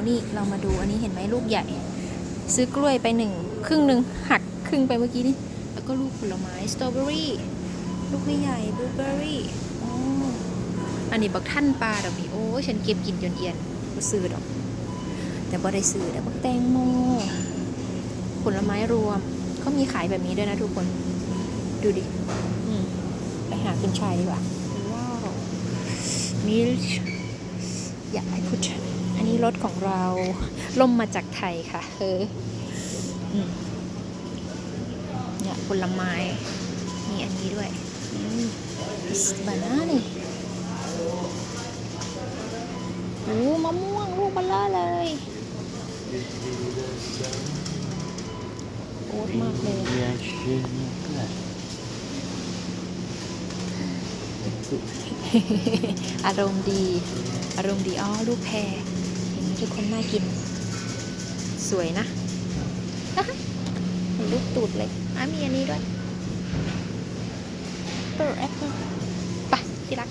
ນີ້ ເຮົາມາດູອັນນີ້ ເຫັນໄໝ ລູກໃຫຍ່ ຊື້ກ້ວຍໄປໜຶ່ງ ຄຶ່ງໜຶ່ງ ຫັກຄຶ່ງໄປເມື່ອກີ້ນີ້ ແລ້ວກໍລູກຜົນລະໄມ້ ສະຕໍເບີຣີ ລູກໃຫຍ່ໆ ບລູເບີຣີ ອໍ ອັນນີ້ບັກທັນປ່າດອກນີ້ ໂອ້ຍ ສັນເກັບກິນຈົນອຽນ ບໍ່ຊື້ດອກ ແຕ່ບໍ່ໄດ້ຊື້ເດ້ ບັກແຕງໂມ ຜົນລະໄມ້ລວມ ເຂົາມີຂາຍແບບນີ້ດ້ວຍນະທຸກຄົນ ດູດິ ອືມ ໄປຫາຂຶ້ນຊ່າຍດີກວ່າ ວ້າວ ມິລ ຢາກໃຫ້ພຸດ ອັນນີ້ລົດຂອງເຮົາ ລົມມາຈາກໄທຄ່ະ ເອີ ອືມ ເນຍ ຜົນລະໄມ້ ມີອັນນີ້ດ້ວຍ ອືມ ບານານີ້ ໂອ້ ມະມ່ວງລູກເບັນເລີເລີຍ ໂອດມາກເລີຍ ອາລົມດີ ອາລົມດີ ອໍ ລູກແພ ເຫັນໄໝ ທຸກຄົນ ໜ້າກິນ ສວຍນະ ເຫັນລູກຕູດເລີຍ ອາ ມີອັນນີ້ດ້ວຍ ແອັບເປິ້ນ ແອັບເປິ້ນ ໄປ ທີ່ລັກ.